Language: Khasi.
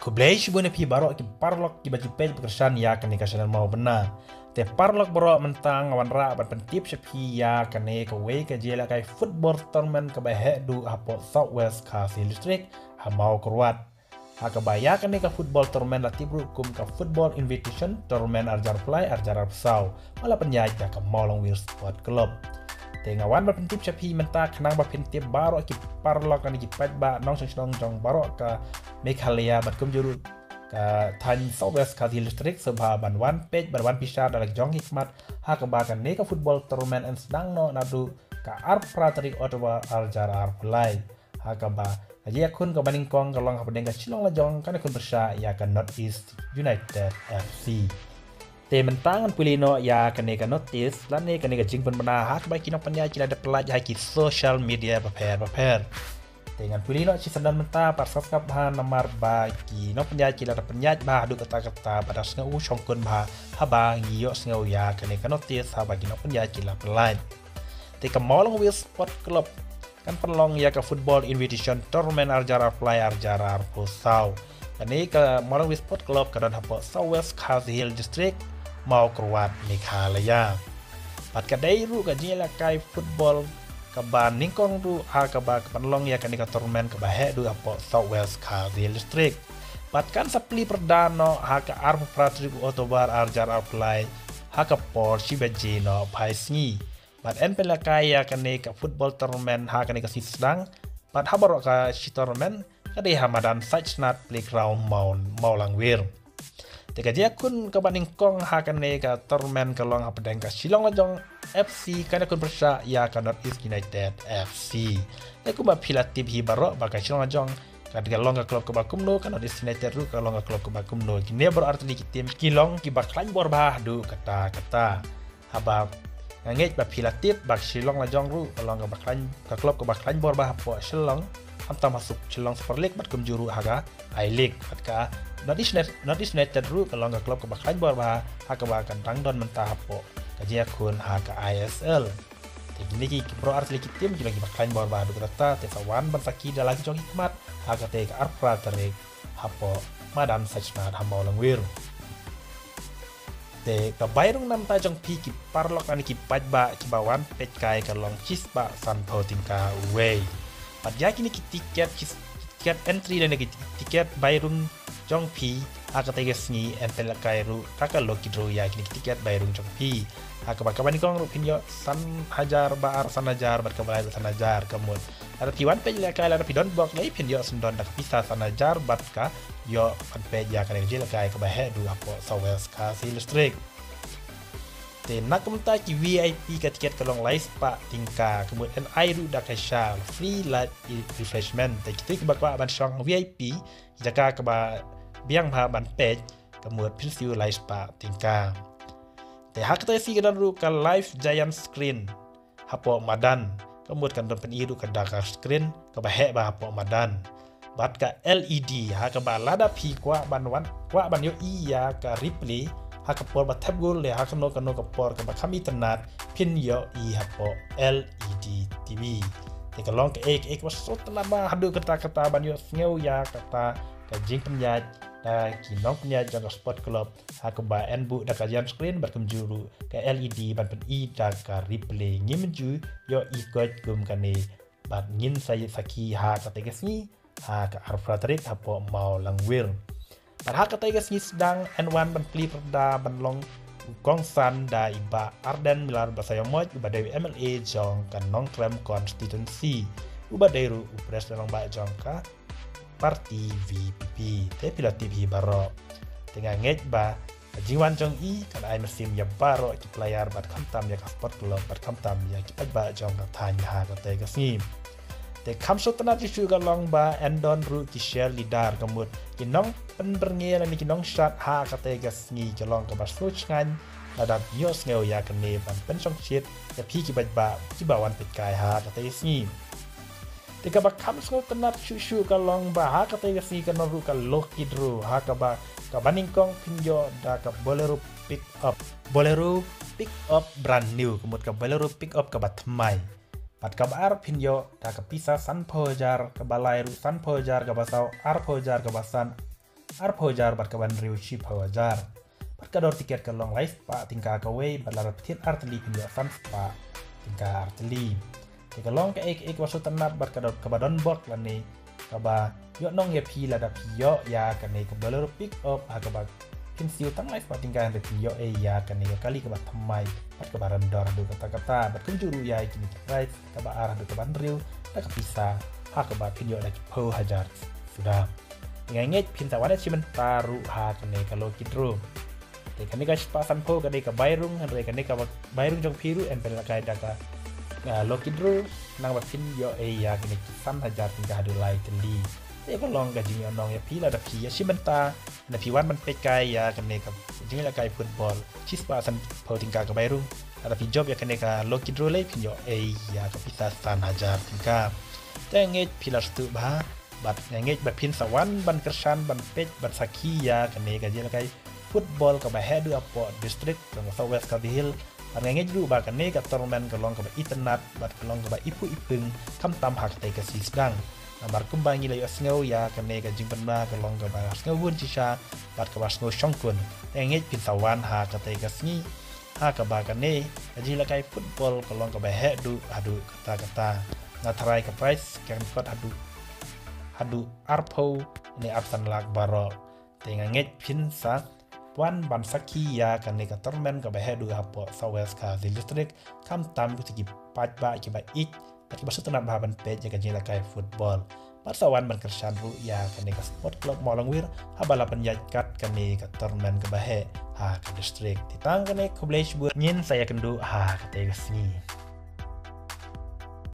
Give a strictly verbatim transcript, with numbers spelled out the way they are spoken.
Khublei shibun ïa phi baroh ki paralok kiba ju peit ba kyrshan ïa kane ka channel Mawbynna. Te paralok baroh, mynta nga wanrah ban pyntip sha phi ïa kane kawei ka jingïalehkai football tournament kaba heh duh hapoh South West Khasi Hills District ha Mawkyrwat. Ha kaba ïa kane ka football tournament la tip ruh kum ka Football Invitation Tournament arhajar arphew lai arhajar arphew saw, ba la pynïaid da ka Mawlangwir Sport Club. Te nga wan ban pyntip sha phi mynta khnang ba phin tip baroh ki paralok ne ki paidbah nongshong shnong jong baroh ka Meghalaya bad kumjuh ruh ka thaiñ South West Khasi Hills District, sngewbha ban wan peit, ban wan pyrshah da la ki jong ki khmat ha kaba kane ka football tournament yn sdang noh naduh ka arphew phra tarik October arhajar arphew lai. Ha kaba ka jingïakhun kaba nyngkong ka long hapdeng ka Shillong Lajong, kan ïakhun pyrshah ïa ka North East United F C. Te mynta ngan pule noh ïa kane ka notice lane kane ka jingpynbna ha kaba ki nongpynïaid ki la dep pyllait ha ki social media bapher bapher. Te ngan pule noh shisyndon mynta, paralok sngap bha, namar ba ki nongpynïaid ki la dep pynïaid bha haduh katta katta, bad da sngew shongkun bha haba ngi ïohsngew ïa kane ka notice haba ki nongpynïaid ki la pyllait. Te ka Mawlangwir Sport Club kan pynlong ïa ka Football Invitation Tournament arhajar arphew lai arhajar arphew saw. Kane ka Mawlangwir Sport Club ka don hapoh South West Khasi Hills District, Mawkyrwat, Meghalaya. Bad ka dei ruh ka jingïalehkai football kaba nyngkong ruh ha kaba ka pynlong ïa kane ka tournament kaba heh duh hapoh South West Khasi Hills District. Bad kan sa plie pyrda noh ha ka arphew phra tarik October arhajar arphew lai ha ka por shi baje noh phai sngi. Bad yn pynïalehkai ïa kane ka football tournament ha kane ka sngi sdang. Bad ha baroh ka shi tournament ka dei ha madan Sait Shnat Playground Maw, Mawlangwir. Te ka jingïakhun kaba nyngkong ha kane ka tournament ka long hapdeng ka Shillong Lajong F C kan ïakhun pyrshah ïa ka North East United F C. Te kumba phi la tip hi baroh ba ka Shillong Lajong ka dei ka long ka club kaba kumno, ka North East United ruh ka long ka club kaba kumno. Kine baroh artylli ki team ki long kiba khlaiñ bor bha haduh katta katta. Haba nga ngeit ba phi la tip ba ka Shillong Lajong ruh ka long kaba khlaiñ, ka club kaba khlaiñ bor bha hapoh Shillong, khamtam ha Sup-, Shillong Super League bad kumjuh ruh ha ka I-League. Bad ka North East United, North East United ruh ka long ka club kaba khlaiñ bor bha ha kaba ka dang don mynta hapoh ka jingïakhun ha ka I S L. Te kine ki, ki baroh artylli ki team ki long kiba khlaiñ bor bha haduh katta, te sa wan ban sakhi da la ki jong ki khmat ha kata ka arphew phra tarik hapoh madan Sait Shnat ha Mawlangwir. Te ka bai rung namar jong phi ki paralok ne ki paidbah kiba wan peit kai ka long shispah sanphew tyngka uwei. Bad ïa kine ki tiket, ki tiket entry lane ki tiket bai rung jong phi ha kata ka sngi yn pynïalehkai ruh da ka lucky draw ïa kine ki tiket bai rung jong phi. Ha kaba, kaba nyngkong ruh phin ïoh san hajar, ba ar san hajar, bad kaba lai ruh san hajar, ka mut lada phi wan peit ïalehkai, lada phi don bok lei phin ïoh syndon da ka pisa san hajar bad ka ïoh ban peit ïa kane ka jingïalehkai kaba heh duh hapoh South West Khasi Hills District. Te na ka bynta ki V I P ka tiket ka long lai spah tyngka, ka mut yn ai ruh da ka sha free light refreshment. Te kito kiba kwah ban shong V I P, jaka kaba biang bha ban peit, ka mut phin siew lai spah tyngka. Te ha kata ka sngi ka don ruh ka live giant screen hapoh madan, ka mut kan don pyni ruh ka da ka screen kaba heh bha hapoh madan. Bad ka L E D ha kaba lada phi kwah ban wan, kwah ban ïohi ïa ka replay ha ka por ba thep gol lane ha kano kano ka por kaba kham itynnad, phin ïohi hapoh L E D T V. Te ka long kaei kaei kaba sngewtynnad bha haduh katta katta ban ïohsngew ïa kata ka jingpynïaid da ki nongpynïaid jong ka sport club ha kaba yn buh da ka giant screen bad kumjuh ruh ka L E D ban pyni da ka replay. Ngim ju ïohi koit kum kane bad ngin sa ïa sakhi ha kata ka sngi ha ka arphew phra tarik hapoh Mawlangwir. Bad ha kata ka sngi sdang yn wan ban plie pyrda ban long u kongsan da i Bah Ardent Miller Basaiawmoit uba dei u M L A jong ka Nongkrem constituency, uba dei ruh u president rangbah jong ka party V P P. Te phi la tip hi baroh. Te nga ngeit ba ka jingwan jong i kan ai mynsiem ïa baroh ki player bad khamtam ïa ka sport club bad khamtam ïa ki paidbah jong ka thaiñ ha kata ka sngi. Te kham sngewtynnad shuh shuh ka long ba yn don ruh ki cheerleader, ka mut ki nongpynbyrngia lane ki nongshad ha kata ka sngi, ka long kaba sngewshngaiñ lada ïohsngew ïa kane ban pynshongshit ïa phi ki paidbah kiba wan peit kai ha kata ka sngi. Te kaba kham sngewtynnad shuh shuh ka long ba ha kata ka sngi kan don ruh ka lucky draw ha kaba, kaba nyngkong phin ïoh da ka Bolero pick up. Bolero pick up brand new, ka mut ka Bolero pick up kaba thymmai. Bad kaba ar phin ïoh da ka pisa sanphew hajar, kaba lai ruh sanphew hajar, kaba saw arphew hajar, kaba san arphew hajar bad kaba hynriew shiphew hajar. Bad ka dor tiket ka long lai spah tyngka kawei bad lada phi thied ar tylli phin ïoh san spah tyngka ar tylli. Te ka long kaei kaei kaba sngewtynnat bad ka dor kaba donbok lane kaba ïoh nong ïa phi lada phi ïoh ïa kane ka Bolero Pick Up ha kaba phin siew tang lai spah tyngka hynrei phin ïoh ei ïa kane ka kali kaba thymmai bad kaba rem dor haduh katta katta bad kumjuh ruh ïa kine ki prize kaba ar haduh kaba hynriew da ka pisa ha kaba phin ïoh da ki phew hajar suda. Nga ngeit phin sa wan achievement ta ruh ha kane ka lucky draw. Te kane ka spah sanphew kane ka bai rung hynrei kane ka bai rung jong phi ruh em pynlehkai da ka, ah, lucky draw nang ba phin ïoh ei ïa kane ki san hajar tyngka haduh lai tylli. Te ka long ka jingïohnong ïa phi lada phi ïa shi bynta na phi wan ban peit kai ïa kane ka jingïalehkai football shi spah sanphew tyngka ka bai rung. Lada phi jop ïa kane ka lucky draw lei phin ïoh ei ïa ka pisa san hajar tyngka. Te ngeit phi la sdang bha bad nga ngeit ba phin sa wan ban kyrshan ban peit ban sakhi ïa kane ka jingïalehkai football kaba heh duh hapoh district jong ka South West Khasi Hills. Bad nga ngeit ruh ba kane ka tournament ka long kaba itynnat bad ka long kaba iphuh ipung khamtam ha katei ka sngi sdang. Namar kumba ngi la ïohsngew ïa kane ka jingpynbna ka long kaba sngewbun shisha bad kaba sngew shongkun. Nga ngeit phin sa wan ha katei ka sngi ha kaba kane ka jingïalehkai football ka long kaba heh duh haduh katta katta. Nga tharai ka prize kan khot haduh haduh arphew ne arphew san lak baroh. Te nga ngeit phin sa wan ban sakhi ïa kane ka tournament kaba heh duh hapoh South West Khasi Hills District khamtam ki paidbah kiba ïeit bad kiba sngewtynnat bha ban peit ïa ka jingïalehkai football. Bad sa wan ban kyrshan ruh ïa kane ka Sport Club Mawlangwir haba la pynïaid kat kane ka tournament kaba heh ha ka district. Te tang kane, khublei shibun, ngin sa ïakynduh ha katei ka sngi.